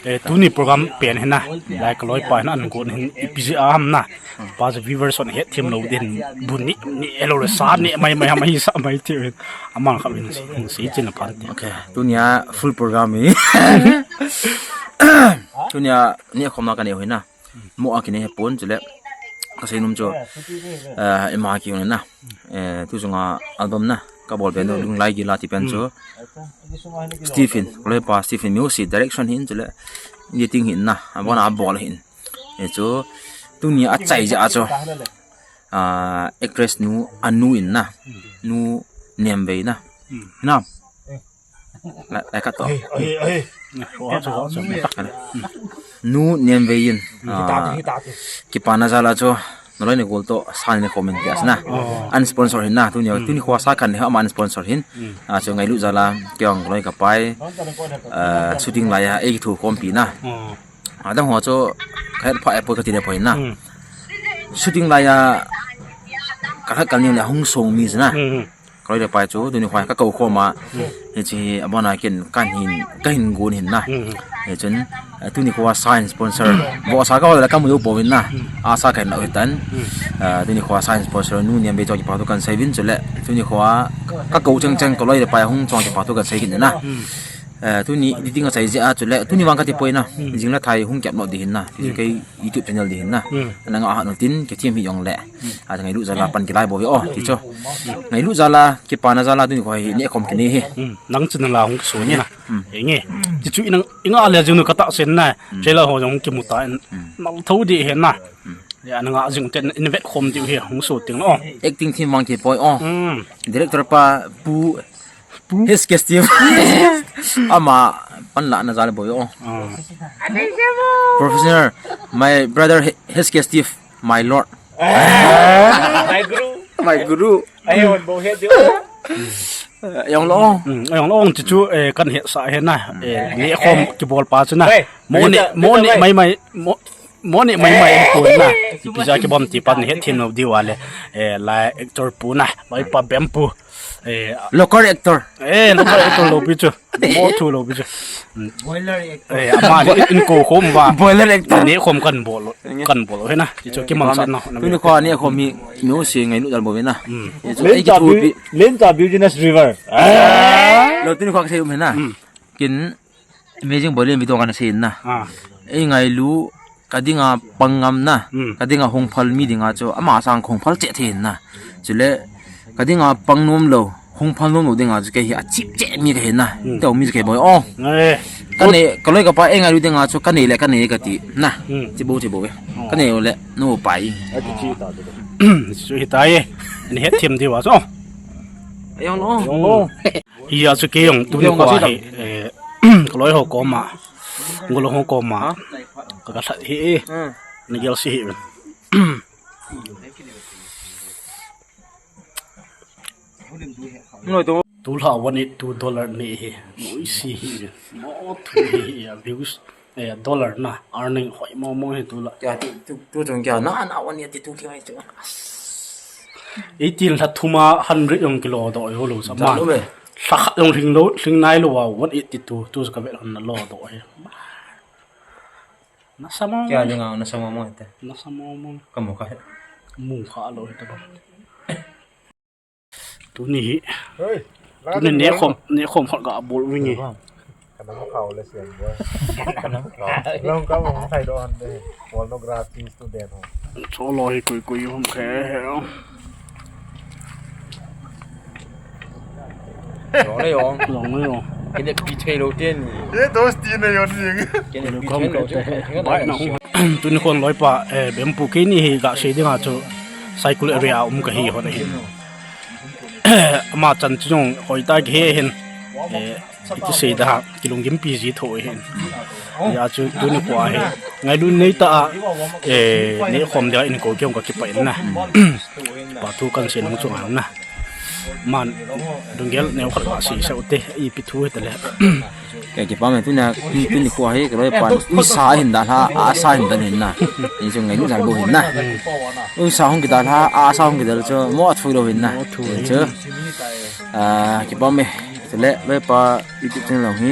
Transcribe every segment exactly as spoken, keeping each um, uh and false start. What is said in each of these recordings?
Eh, tuni program pen hin na. Lai ka loipa hin an gon hin ipi jeh a ham na. Pa chu viewers hon het them lou din bu ni, ni elo le sa ni mai mai ham hi sa mai ti hin. Aman kha hin si, si chin a phan ti. Okay, tunia full program hi. Tunia ni khom na ka ne hoi na. Mo a kine he pon chule. Ka sei num chu. Eh, ima ki hoi na. Eh, tu sunga album na. Ka bol pen tu lung lai gila ti pen chu. Stephen, ka loipa Stephen music direction hin chule. Editing hin na. Abon a bol hin. E chu, tuni a chai ja chu. Ah, actress nu, anu in na. Nu Nemvei na. Na. Lai, lai ka to. Nu Nemvei in. Ah, kipana jal a chu. Na loi ni gol to, sa ni comment ti asna. An sponsor hin na, tuni, tuni khua sa kan ni ha, ama an sponsor hin. Ah, chu ngailu jal a, kei ang loi ka pai. Ah, shooting lai a, ei thu khom pi na. Adang ho chu ka het pha apple ka ti le poi na. Shooting lai a ka khat kal ni le hung song mi na. Ka loi le pai chu tuni khua ka ko khom a. Hichi abon a ken kan hin ka hin gon hin na. Hichun, eh, tuni khua sign sponsor. Bo sa ka ho la ka mu yo po hin na. A sa ka hin la hitan. Eh, tuni khua sign sponsor nu Nemvei chong kipa thu kan sei vin chule. Tuni khua ka ko chang chang ka loi le pai hung chong kipa thu kan sei hin na. Eh, tuni editing a chai jeh a chule, tuni vang ka ti poi na. Jing la thai hung kep not di hin na. Ti chu kei YouTube channel di hin na. Nang a ha no tin, kei thiam hi jong le. A ngailu jal a pan kilai bo ve o, ti chu. Ngailu jal a, kipana jal a, tuni khua hi ne khom kine hi. Nang channel a hung so ni na. Enge. Ti chu inang, inga le jing nu ka ta sen na. Chela ho jong kimu ta in. Nang tho di hin na. Ya nang a jing ten in vet khom di hi hung so ting no. Acting team vang ti poi o. Director pa Pu Pu. H K Steve. Ama pan la na jal boi o. Professional. My brother H K Steve, my lord. My guru. My guru. Ayo, bo he dio. Ayong lo. Ayong lo, ti chu, eh, kan he sa he na. Eh, ni khom kibol pa chu na. Mo ni, mo ni, mai mai, mo Mo ni mai mai ko na. Ipi ja kibom ti pan het them lo di wa le. Eh, lai actor pu na, loipa Bem pu. Eh, local actor. Eh, local actor lo pi chu. Mo thu lo pi chu. Boiler actor. Eh, ama ni in ko khom ba. Boiler actor. Ni khom kan bol. Kan bol he na. Ti chu kimang sa na. Tuni khua ni khom hi no si ngailu jal bo ve na. Ti chu ei ki thu pi. Lenta business river. Lo tuni khua ka sei um he na. Kin Amazing Boy le mi dong kan sei na. Ei ngailu ka dinga pang ngam na. Ka dinga hung phal mi dinga chu ama sang hung phal che the na. Chule ka dinga pang nom lo, hung phal nom lo dinga chu kei hi a chip che mi ka hi na. Tau mi chu kei boi o. Ka ne, ka loi ka pa ei ngailu dinga chu ka ne le ka ne ka ti na. Chi bo chi bo ve. Ka ne le no pa i. Chu hi ta ye. Ni het them di wa chu. Ayong lo. Hi a chu kei jong tuni khua hi, eh, ka loi ho koma, ngol ho koma, ka ka that hi e, na gel si hi. Tu la one eight two dollar ni hi, mo i si hi, mo thu hi, views. Eh, dollar na, earning hoi mo mo hi tu la. Kya tu, tu, tu chung kya na, na one eighty two kya chu. Eighteen la thuma hundred jong kilo do yo lo sa ma. Sa khat jong hling lo, hling nai lo wa, one eighty two, tu ka vet hon na lo do hi. Na sa mo. Kya jong na sa mo mo te. Na sa mo mo. Ka mo ka he. Mu kha lo hi ta ba. Tuni hi. Tuni ne khom, ne khom khot ga bol wingi. Ka dam khao le sian boy. Long ka mo thai do an de. Pornography student ho. Cho lo hi koi koi hom khe he. Long le yong. Long le yong. Kene pi thei lo ten. Ye dos ti ne yon ying. Kene pi thei lo ten. Bai na hung. Tuni khon loipa, eh, Bem pu kei ni hi ga sei dinga chu. Cycle area um ka hi ho na hi. Ama chan chu jong hoi ta ki he hin. Eh, iti sei da, kilunggim pi ji tho hin. Ya chu tuni khua hi. Ngailu nei ta a, eh, ne khom dia in ko kiong ka kipa in na. Pa thu kan sei nung chu ngang na. Man, dunggel ne khat ka sei sa u te, ipi thu hi ta le. Kei kipah me tuni, tuni khua hi, ka loipan, uisa hin dalha, asa hin dal hin na. Ni chu ngailu jal bo hin na. Uisa hung kidalha, asa hung kidal chu, mo a thui lo hin na. Mo thui. Ni chu. Ah, kipah me. Chule, loipa YouTube channel hi.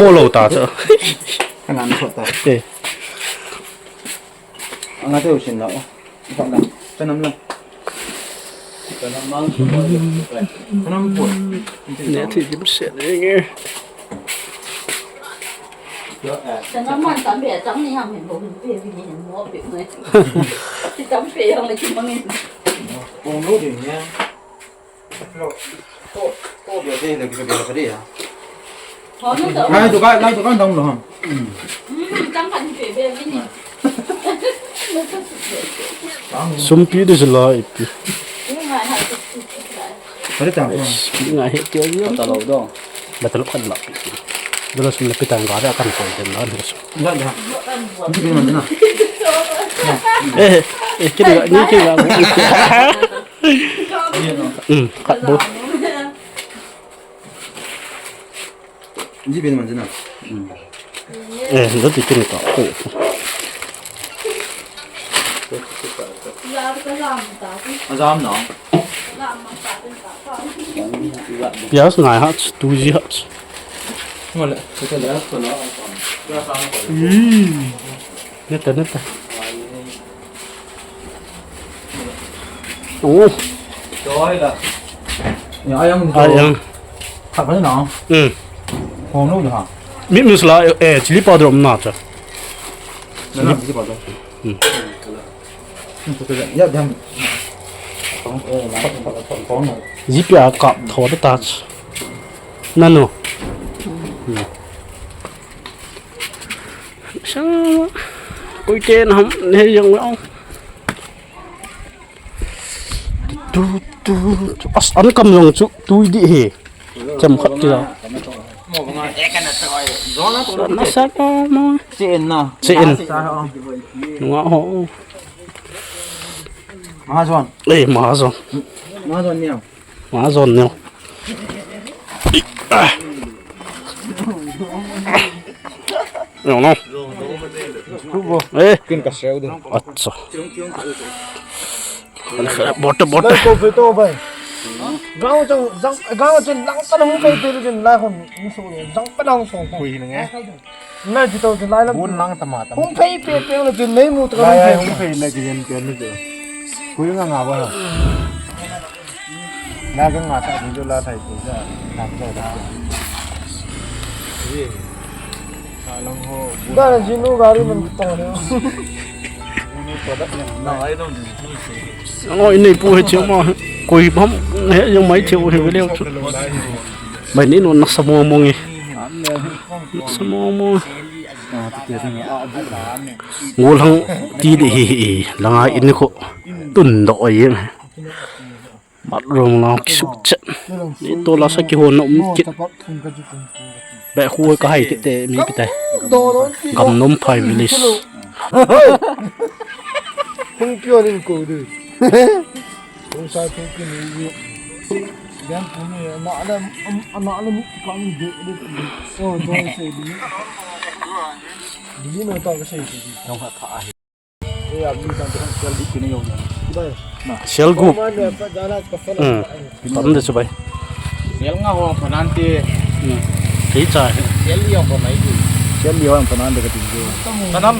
ho lo ta chu. Ka ngan thot ta. Eh. Anga te usin la. Ka nam la. Ka nam po. Ne thi kim se ne nge. Chana man tam be chang ni ham hin bo hin pe bi ni hin mo pe ngai. Ti tam pe yang le ki mangin. Kong lo ding ya. Lo. To, to be de le ki be ka de ya. Ho na to. Lai to ka, lai to ka dong lo ham. Hmm, chang kan pe be bi ni. Sumpi de sila ipi. Ni ngai ha. Pare ta. Yes, ngai he kya ya. Ta lo do. Ba ta lo kan la. Dala sum le pitang ga da kan ko den la ni so. Enggak dah. Ini gimana? Eh, eh, kini ga, ni kini ga. Hmm, kat bo. Ini gimana na? Hmm. Eh, dati kini ka. Ko. Azam na. Piyaj ngai ha, tu ji ha. Ngole, kita le. Hmm. Neta, neta. Oh. Choi la. Ya, ayang. Ayang. Khat pa na. Hmm. Hom lo ha. Meat masala, eh, chili powder um na cha. Na, na, chili powder. Hmm. Hmm, to, to, ya, dam. Ji pia kap tho ta ta. Nanu. Hmm. Sa, koi te na ham, ne yang wa. Tu, tu, tu. As, an kam jong chu, tui di hi. Cham khat ti la. Sa, na sa ko mo. Che en na. Che en. Sa, oh. Nga ho. Mahajon. Eh, Mahajon. Mahajon ni. Mahajon ni. Yo no. Eh. Kin ka sel de. Acha. Bote, bote. Ko fe to bai. Gaon chang, jang, gaon chang lang ta hung kai pe kin la hon. Jang pa dang so. Kui ni nge. Nai ji to lai lam. Bun lang tama tama. Hung phei pe pe la jin nei mu to. Lai, lai, hung phei le jin pe ni jo. Kui nga nga ba. Na ka nga sa ni jo la thai tu ja. Tam ja da. Ye. Sa lang ho. Da jinu gari man to ne. Ni to da na. Na ai dong ji. Oi, nei pu he che ma. Koi bam he jong mai che u he le chu. Mai ni no na sa mo mo nge. Sa mo mo. Ngol hang ti di hi hi. Langa in ko. Tun do oi. Mat rom la kisuk chet. Ni to la sa ki ho na um kit. Be khu ka hai te te mi pi tai. Gam nom phai village. Hung kyo nin ko du. Hung sa ko ki ni. Gam ko ni na la na la mi ka ni de de. Oh, to se di. Di no to se di. Dong ha tha. Sial gup. Hmm. Tam de chu bai. Sial nga ho phanan te. Hmm. Kei cha. Sial li ho phanai te. Sial li ho phanan de ka tin de. Phanam.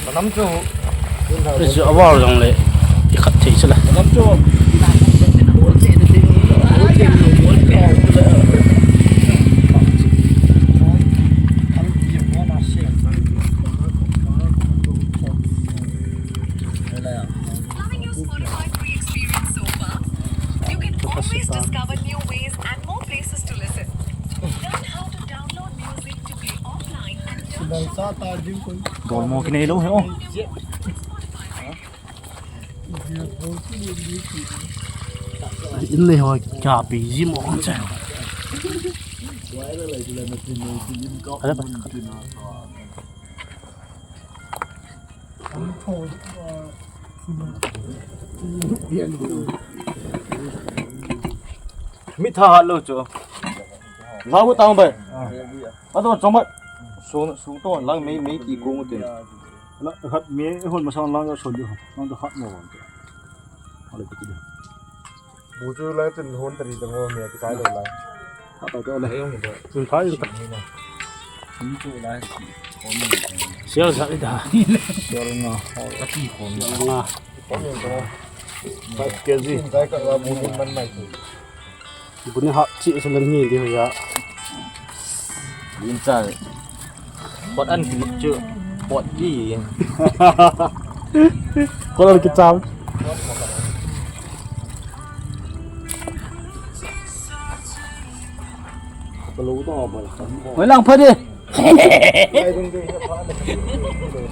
Phanam chu. Chu awal jong le. I khat thei chu la. Phanam chu. Loving your Spotify free experience so far? You can always discover new ways and more places to listen. Learn how to download music to play offline and turn Dol mo kinei lo he o. In nei ho kya pi ji mo che. Khat, khat, khat. Mi tha hat lo chu. Lau tang bai. Ado chong bai. Su, su to lang mei, mei ti kong te. La hat mi hon masang lang so di. Lang to hat mo. Ala ti. Bu chu lai chun hon tari tang ho mi ti kai lo lai. Ka pa to lai. Ayong to. Chun phai ta. Ni na. Ni chu lai. Sial sa ida. Sial nga. Ka ti ko. Sial nga. Five K G. Kai ka la bu ni man mai tu. Bu ni hap chi sa lan ni di ya. Lim cha. Pot an ki chu. Pot di. Ko lan ki cham. Ko lo to ba. Ko lang pha di.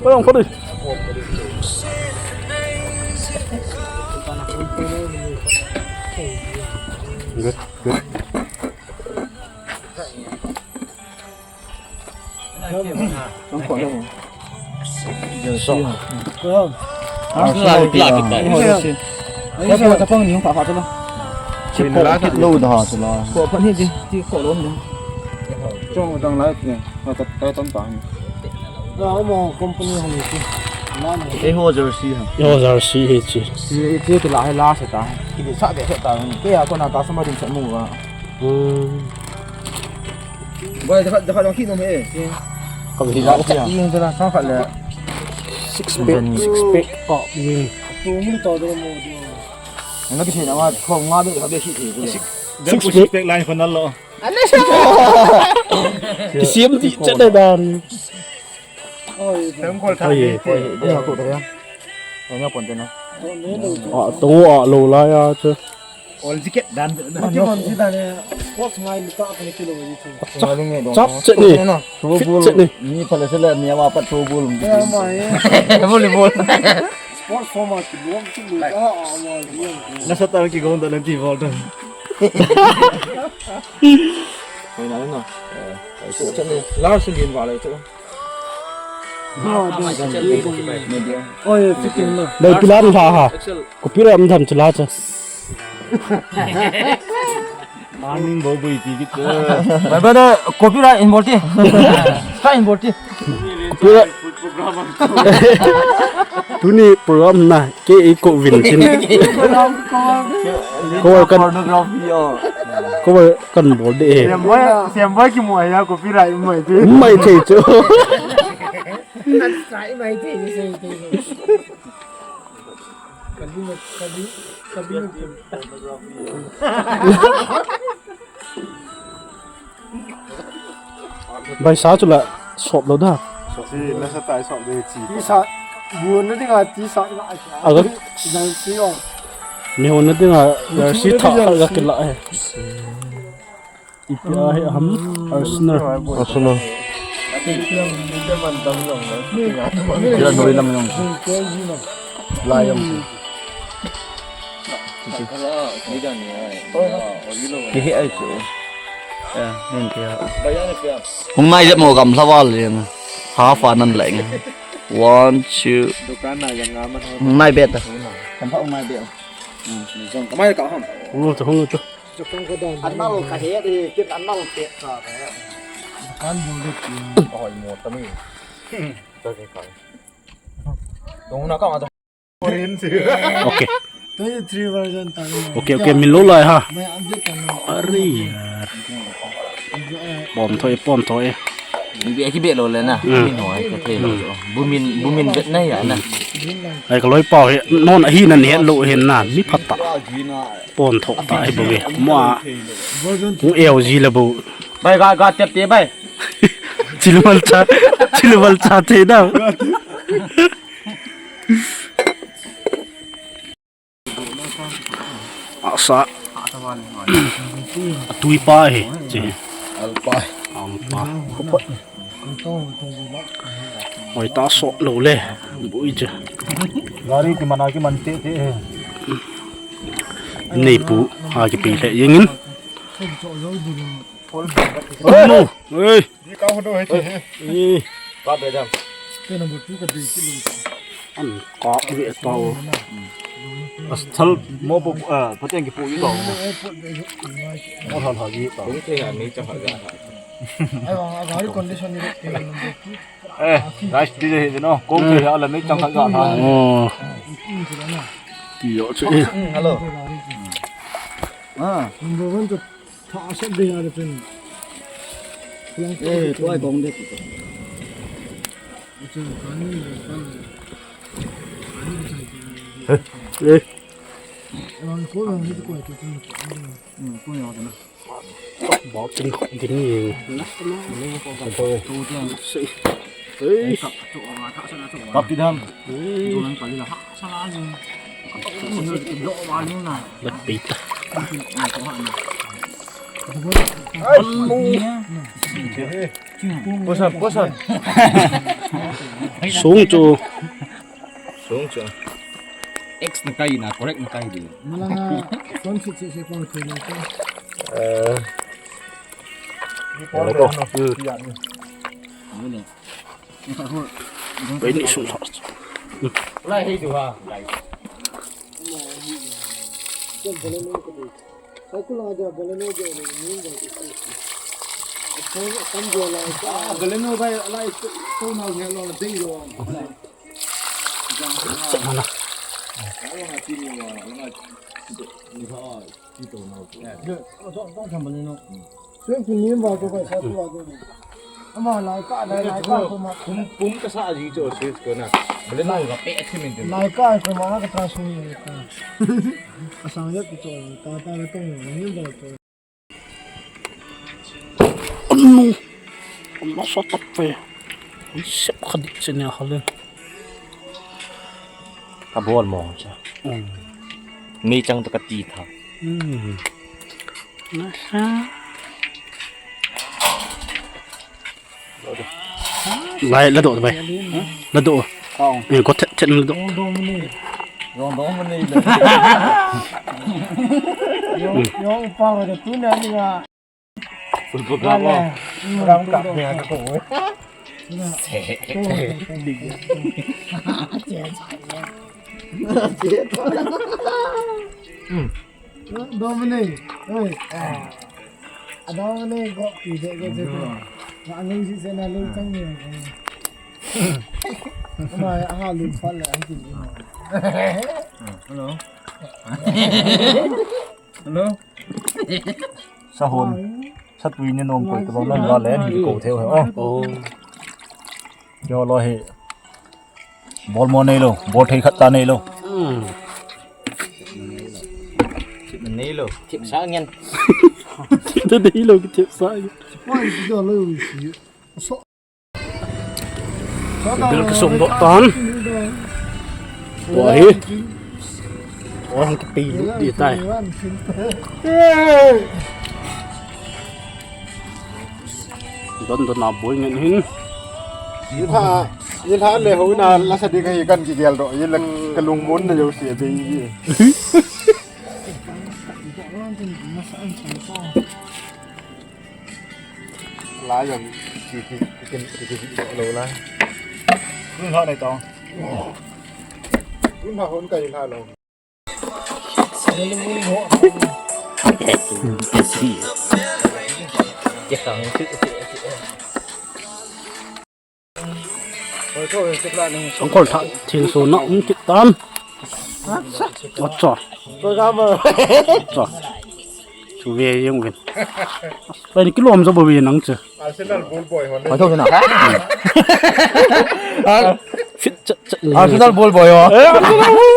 Ko lang pha di. Good, good. Eiho jersey hi chi. Eiho jersey hi chi. Ti, ti, ti la hi la se ta. Ki di sa de se ta. Kei a kona customer ding sa mu va. Hmm. Boy, dakha, dakha dong khi nom e. Ka hi la. Ti, ti la sa khat le. Six pack, six pack. Ah, win. Tumul to do mo do. Ano kisi na ma, ko nga do, sabi si ti. Six pack. Six pack line ko na lo. Kisiam ti chet le dan. Oi, oi, oi, oi, ko ta ya. Oi, nya pon te na. Ah, to a lo la ya che. All ticket dan. Mati man si dan ya. Sports ngai lu ta ke kilo ni tu. Chap chet ni. Fit chet ni. Ni pala sele ni wa pat tobul. Ya ma ye. Volleyball. Sports form a ki lu ki lu ta a ma ye. Na sa ta ki gong da na ti vol ta. Koi na na. Eh, koi so. Lar sin din wa le to. Dai pilar ha ha. Kopi ra am tham chala cha. Morning bo bo iti kit. Baba da kopi ra involve ti. Ka involve ti. Kopi ra. Tuni program na. Ke i ko vin chin. Ko kan pornography o. Ko kan bol de. Siam boy, siam boy ki mo ya copyright mai de. Mai thei chu. Kan sai mai de ni sai de. Kan bi mai, kan bi, kan bi mai. Bai sa chu la sop lo da. Si, na sa tai sop de chi. Ti sa, bu na dinga ti sa na. Aga. Dan si o. Ni ho na dinga, si tha kha ga kila he. Ipi a he ham, Arsenal. Arsenal. Ya noi lam yong. Lai yong. Kihi ai chu. Ya, nen kya. Hung nai jep mo gamla val le na. Half an an leng. One, two. Dukan na yang aman. Hung nai bet ta. Kam pha hung nai bet. Hmm, jong kamai ka ham. Hung tu, hung tu. Anal ka he de, kin anal pe ka he. Kan bol de kin. Oi mo ta mi. Ta ke ka. Dong na ka ma. Okay. Twenty-three version ta. Okay, okay, min lo lai ha. Mai update ta na. Are yaar. Pon thoi, pon thoi. Bi ki be lo le na. Hmm. Min ho ai ka thei lo. Hmm. Bu min, bu min bet na ya na. Ai ka loi pau he, non hi na ne lo he na, mi phat ta. Pon thok ta hi bo ve. Mo a. Hung eo ji le bo. Bai ga ga tep te bai. Chilwal cha, chilwal cha te da. Asa. Atui pa he, che. Alpa. Alpa. Hoi ta so lo le. Bui che. Gari ki mana ki man te te he. Nei pu, ha ki pi le yengin. Hey. Ni ka hodo he che. Eh. Ka be dam. Te number two ka dei kilo. An ka be ta o. Asthal mo po, ah, pateng ki po yi ta o. Mo hal ha yi ta. Kung te ha ni chang ha ga ha. Ai wa, gari condition ni ke number two. Eh, guys, di de no. Kung te ha la ni chang ha ga ha. Oh. Ti yo che. Hello. Ah. Number one to Tha sat de ya de pen. Eh, tuai kong de. Eh. Ba tin din ni. Sei. Ei. Kap ti dam. Ei. Lat pita. Posan, posan. Sung chu. Sung chu. X na kai na, correct na kai di. Malanga, son si si si kong tu na. Eh. Ni po ko. Ni ne. Bai ni sum sa. Lai hei tu ha. Lai. Ah, Baleno bai lai tu na he lo dei lo. Sa mana. Ama lai ka, lai, lai ka ko ma. Pum, pum ka sa ji cho sweet ko na. Bole no ga pe athi min tin. Lai ka ko ma ka ta su ni ka. Asang ya ki cho ta ta ka tong ni ba ko. Anu. Ama sa tap pe. Sep kha dik che ne ha le. Ka bol mo cha. Mei chang ta ka ti tha. Nasa. Lai, la do bai. La do. Kong. Eh, ko thet thet la do. Dong dong mani. Dong dong mani. Yo, yo, pa ko tu na ni ga. Pul pul ka ko. Ram ka ne ka ko. Hmm. Dominic, oi. Ah. Dominic, go, ide, go, go, go. Nga nung si sena lu chang ni. Ma, aha, lu pala, ang kin. Hello. Hello. Sahon. Satui ni nom koi to, non ga le ni ko theu he. Oh. Oh. Yo lo he. Bol mo nei lo, bol thei khat ta nei lo. Hmm. Thip nei lo, thip sa ngen. Thip nei lo, thip sa ngen. Bel ka som doh tan. Tua hi. Tua hang kipe lut ding tai. Don don na boi ngen hin. Ilha, ilha le ho na la sa di ka hi kan kigel doh, ilha ka lungmon na jouse be. La jong ki, ki, ki, ki, ki, ki, lo la. Kun ha nei tong. Kun ha hon ka ilha lo. Sangkol tha thil so na um kit tan. Acha. Acha. Chu ve jeng uvin. Pai ni kilom jo bo ve nang chu. Arsenal ball boy hon. Pai tho na. Ar- Fit chat chat ni. Arsenal ball boy ho. Eh, Arsenal ball.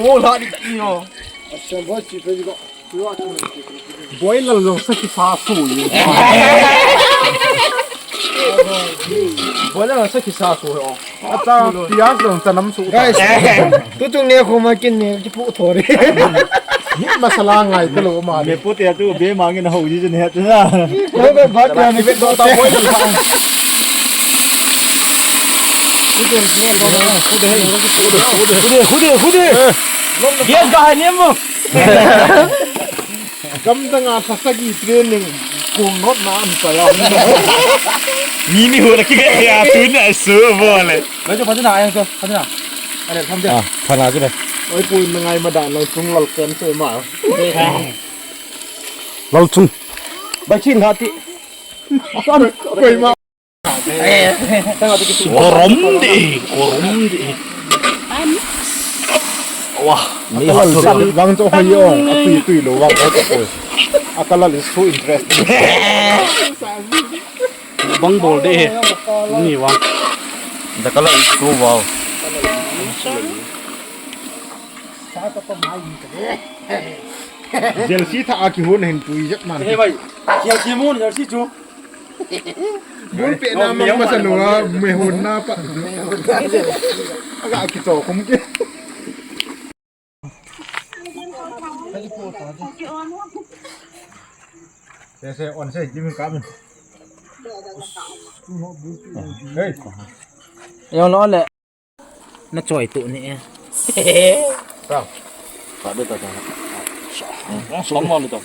Wo la ni ni ho. Boiler jong sa kisa su ye. Boiler jong sa kisa su ho. Ata pias jong chanam su. Guys, tu tu ne khu ma kin ne ki pu thori. Ni masala ngai ta lo ma. Me pu te tu be ma ngi na ho ji ne tu na. Ho be bhat ya ne be do ta boiler. Hude, hude, hude. Yes, ga hai nem mo. Gamdang a thasagi training kung not na an pa ya. Mi mi hu la ki ga ya tu na su bo le. Ba jo, ba jo na, ayang jo, ba jo na. Ale, tham jo. Ah, thana jo le. Oi, pui na ngai ma da na chung lal ken se ma. Lal chung. Ba chin ha ti. Koi ma. Korom de, korom de. Wah, ni ha tu. Wang to hoi yo, a tui tui lo wang ko ko. A color is so interesting. Bang bol de. Ni wang. The color is so wow. Jersey tha a kihon hin tui jep man. Hey bhai, jersey mo, jersey chu. Bun pe na mang masa lua, me hon na pa. Aga ki to kum ke. Se se on se jim ka min. Hey. Yo lo le. Na choi tu ni e. Sao? Ka de ta ta. Song mo ni to.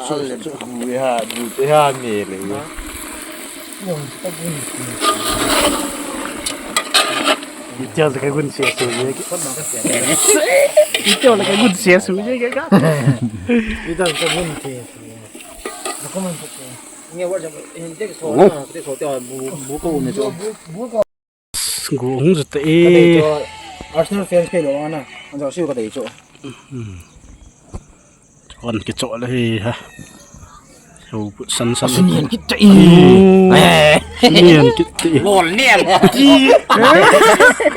Song le tu ha, du te ha me le. Ita sa ka gun se su ye. Ita la ka gun se su ye ka. Ita sa gun se su. Ako man sa. Nge wa jam, hindi ko na, hindi ko ta bu, bu ko ne to. Go hung jut ta e. Ka dei chu Arsenal fans phei lou ana. An jao siu ka dei chu. Hmm. Kon kicho le hi ha. Ho put san san. Sun yen kit ta e. Hmm. Eh. Sun yen kit ta e. Lol nen.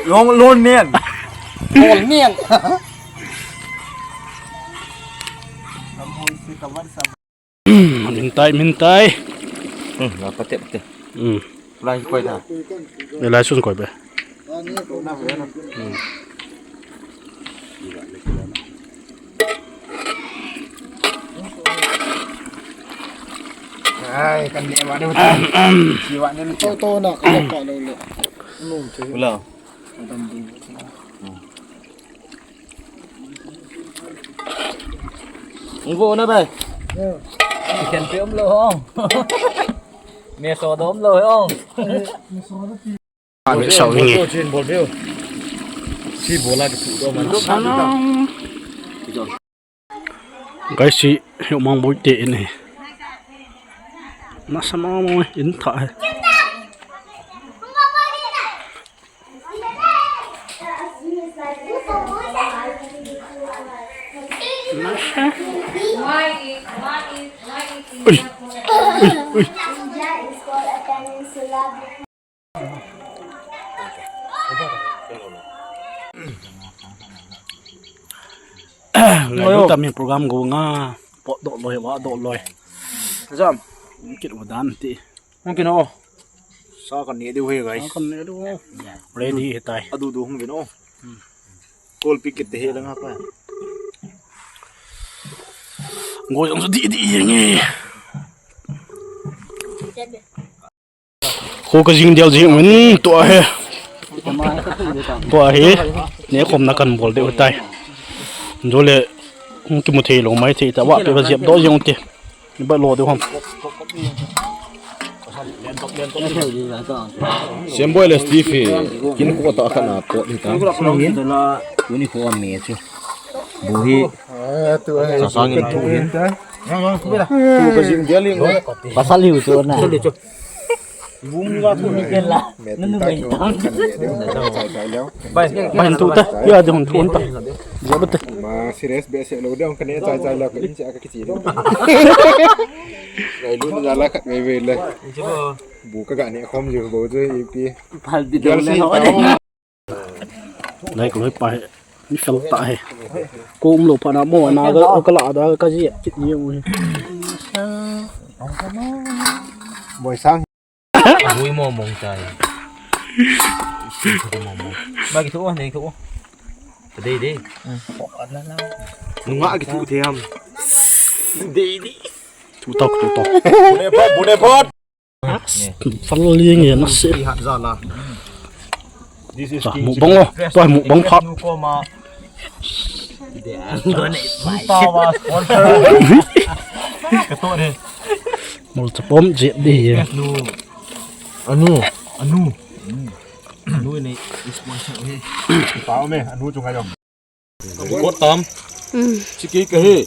Long lol nen. Lol nen. Min tai, min tai. Hmm, la pate, pate. Hmm. Lai koi na. Lai sun koi be. Hmm. Ai, kan ne wa ne. Ahem, ahem. Si wa ne. To, to na, ka pa lo le. Ula. Ngo na bai. Chicken pe um lou hong. Me so dom lou hong. Ame sao nge. Chin bol veu. Si bola ke tu do man. Guys, si hiu mang boi te in he. Nasa mang mo in tha he. Ui, ui, ui. Ngai lo tami program go nga. Pot doh loi, wa doh loi. Jam. Kit wa dan ti. Hung kit o. Sa kan ne diu he, guys. Sa kan ne diu. Ready he tai. Adu du hung kit o. Kol pi kit he la nga pa. Go jong su di di yeng e. Ko ka jing dial jing min tua he. Tua he. Ne khom na kan bol de u tai. Jole hung kimu thei lo mai thei ta wa pe ka jep do jong te. Ni ba lo de hom. Siam boy le Steve hi kin ko ta khat na pot hi ta. Tuni ko me chu. Bu hi. Sa sang in thu hin. Thu ka jing dial ing. Pasal hiu chu na. Bung ga thu ni ken la. Nanu mai tang. Bai, bai thu ta. Ya de hon thu ta. Ja ba te. Ma serious be se lo de hon ka ne chai chai la ka in cha ka kichi. Ngai lu ni la khat ngai ve le. Bu ka ga ne khom ju bo chu ipi. Phal bi do le ho. Lai ko pa he. Ni fel ta he. Ko um lo pa na mo na ga ka la da ka ji kit ni mo. Boy sang. Bui mo mong tai. Ba ki thu o, nei thu o. Dei dei. Nunga ki thu the ham. Dei dei. Thu tok, thu tok. Bune pot, bune pot. Fal ling ye na se. Hat za la. This is mukbang o. Tua mukbang phat. Tawa sponsor. Kato de. Mol chapom je de ye. Anu. Anu. Anu ni sponsor he. Pao me, anu chunga jong. Kot tam. Chiki ka he.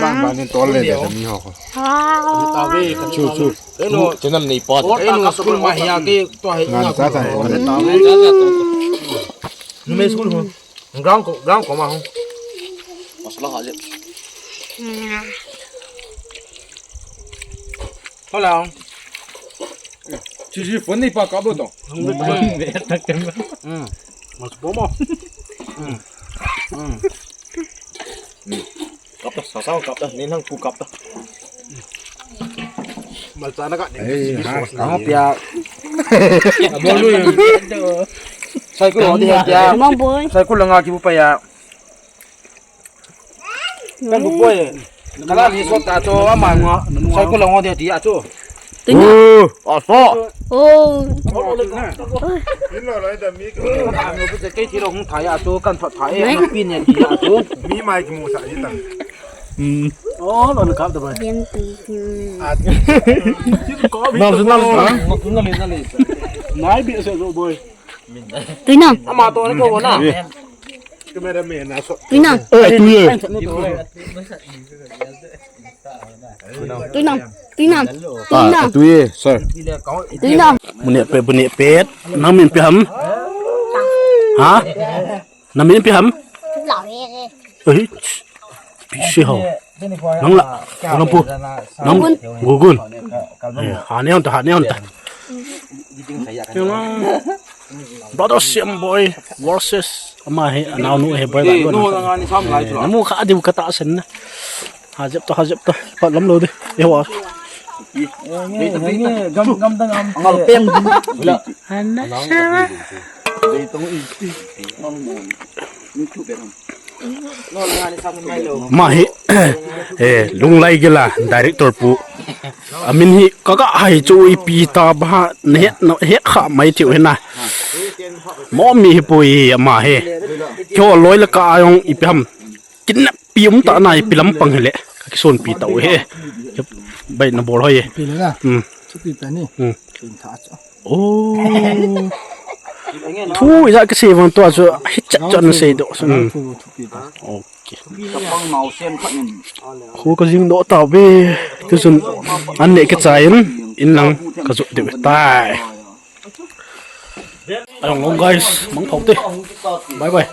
Bang bang ni tol le de mi ho ko. Chu chu. Eno channel nei pa. Eno school ma hia ke to he. Ngan cha cha. Nu me school ho. Ground ko, ground ko ma ho. Masala ha je. Hola. Chi chi phone ni pa ka bo to. Mas bo mo. Kap ta, sa sa kap ta, ni nang ku kap ta. Mal cha na ka ni. Ei, ha, ka ho pia. Abo lu. Sai ku ho ni pia. Mang boy. Sai ku la nga ki bu pa ya. Kan bu boy. Kala ni so ta cho ama ngo. Sai ku la ngo de ti a cho. Tina. Oh, aso. Oh. Ni lo lai da mi ko. Ano bu ke ti lo hung tha ya cho kan tha tha e. Pi ne ti ya cho. Mi mai ki mu sa ji ta. Hmm. Oh, lo na kap da bai. Bian tu. Nam nam. Nai bi se lo boy. Tuina. Ama to ni ko na. Cameraman na so. Tuina. Eh, tu ye. Tuinam, tuinam, ah, tuinam. Tui, sir. Tuinam. Bune pe, bune pe. Nang min ipi ham? Ha? Nang min ipi ham? Lau he. Eh, pi si ho. Nang la, nang pu. Nang gugun. Gugun. Eh, ha ne on ta, ha ne on ta. Brother Siam Boy versus ama hi, anaonu hi boy la. Namu kha diu kata sen na. Ha jep to, ha jep to. Pat lam lo de. E wa. Gam, gam dang am. Ngal pem. Ana sa. Ma hi, eh, Lunglai Gila, director pu. Amin hi, kaga hai chu ipi ta ba, nahet, nahet kha mai tiu hina. Mo mi hi pui ama hi. Kyo loi la ka ayong ipi ham. Kinna pi um ta na ipi lampang hele. Ka kison pi ta u he. Bai na bol hoi. Pi le na. Hmm. Chu pi pa ni. Hmm. Pin tha chu. Oh. Thu ija ka sei vang tua chu hichat chu ana sei doh. Hmm. Thu, thu pi ta. Okay. Khu ka jing doh tau be. Tu chun an ne ka chai in, in lang ka jot deu tai. Ayong long guys, mang thau te. Bye bye.